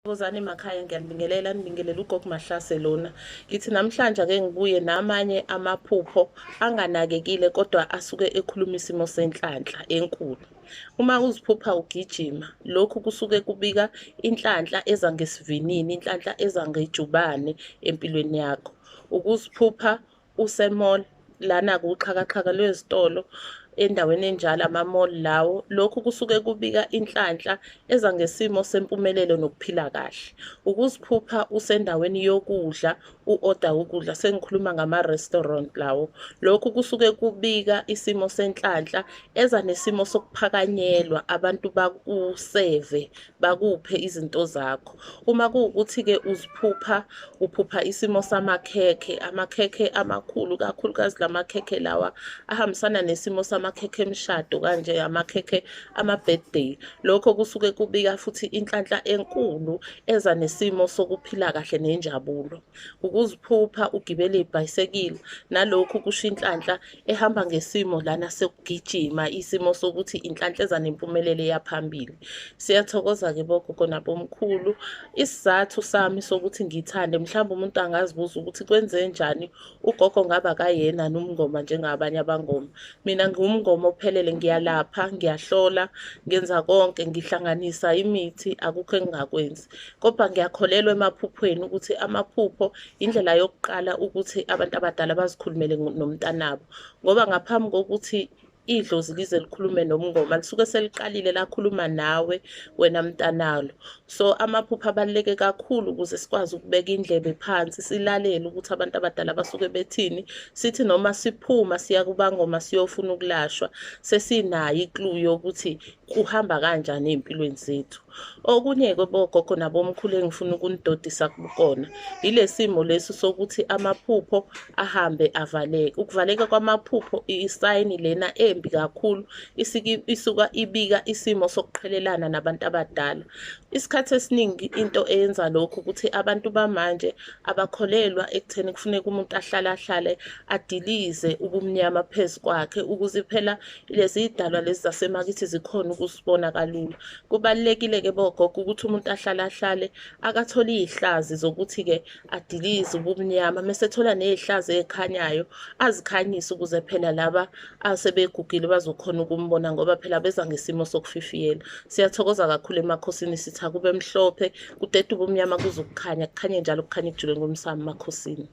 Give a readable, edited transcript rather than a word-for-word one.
Thokozani emakhaya, ngiyanibingelela, nibingelela uGogo Mahlase lona. Ngithi namhlanje ake ngibuye namanye amaphupho anganakekile kodwa asuke ekhuluma isimo senhlanhla enkulu. Uma uziphupha ugijima, lokhu kusuke kubika inhlanhla eza ngesivinini, inhlanhla eza ngejubane empilweni yakho. Ukuziphupha use-mall, lana kuxhakaxhaka lwezitolo, endaweni enjalo ama-mall lawo, lokhu kusuke kubika inhlanhla eza ngesimo sempumelelo nokuphila kahle. Ukuziphupha usendaweni yokudla, u-oda ukudla, sengikhuluma ngama-restaurant lawo, lokhu kusuke kubika isimo senhlanhla eza nesimo sokuphakanyelwa, abantu bakuseve, bakuphe izinto zakho. Uma kuwukuthi-ke uziphupha, uphupha isimo samakhekhe, amakhekhe amakhulu, kakhulukazi lamakhekhe lawa ahambisana nesimo samakhekhe emshado kanje, amakhekhe ama-birthday, lokho kusuke kubika futhi inhlanhla enkulu eza nesimo sokuphila kahle nenjabulo. Ukuziphupha ugibele ibhayisekili, nalokhu kusho inhlanhla ehamba ngesimo lana sokugijima, isimo sokuthi inhlanhla eza nempumelelo eyaphambili. Siyathokoza-ke bogogo nabomkhulu. Isizathu sami sokuthi ngithande, mhlawumbe umuntu angazibuza ukuthi kwenzenjani ugogo ngabe akayena yini umngoma njengabanye abangoma. Mina ngiwumngoma ophelele, ngiyalapha, ngiyahlola, ngenza konke, ngihlanganisa imithi, akukho engingakwenzi. Kodwa ngiyakholelwa emaphuphweni ukuthi amaphupho indlela yokuqala ukuthi abantu abadala bazikhulumele nomntanabo. Ngoba ngaphambi kokuthi idlozi lize likhulume nomngoma, lisuke seliqalile lakhuluma nawe wena mntanalo. So amaphupho abaluleke kakhulu ukuze sikwazi ukubeka indlebe phansi, silalele ukuthi abantu abadala basuke bethini. Sithi noma siphuma siya kubangoma siyofuna ukulashwa, sesinayo i-clue yokuthi kuhamba kanjani ey'mpilweni zethu. Okunye-ke bogogo nabomkhulu engifuna ukunidodisa kukona, ile simo lesi sokuthi amaphupho ahambe avaleke. Ukuvaleka kwamaphupho isayini lena embi kakhulu, isuka ibika isimo sokuqhelelana nabantu abadala. Isikhathi esiningi into eyenza lokhu ukuthi abantu bamanje abakholelwa ekutheni kufuneka umuntu ahlale ahlale adilize ubumnyama phezu kwakhe, ukuze phela lezi zidalwa lezi zasemakithi zikhona ukusibona kalula. Kubalulekile-ke bogogo ukuthi umuntu ahlale ahlale akathole iy'hlazi zokuthi-ke adilize ubumnyama, mese ethola ney'hlazi ey'khanyayo azikhanyise ukuze phela laba asebegugile bazokhona ukumbona, ngoba phela beza ngesimo sokufifiyela. Siyathokoza kakhulu emakhosini, sithi akube mhlophe, kudede ubumnyama kuze ukukhanya, kukhanye njalo kukhanye kujule ngomsamo emakhosini.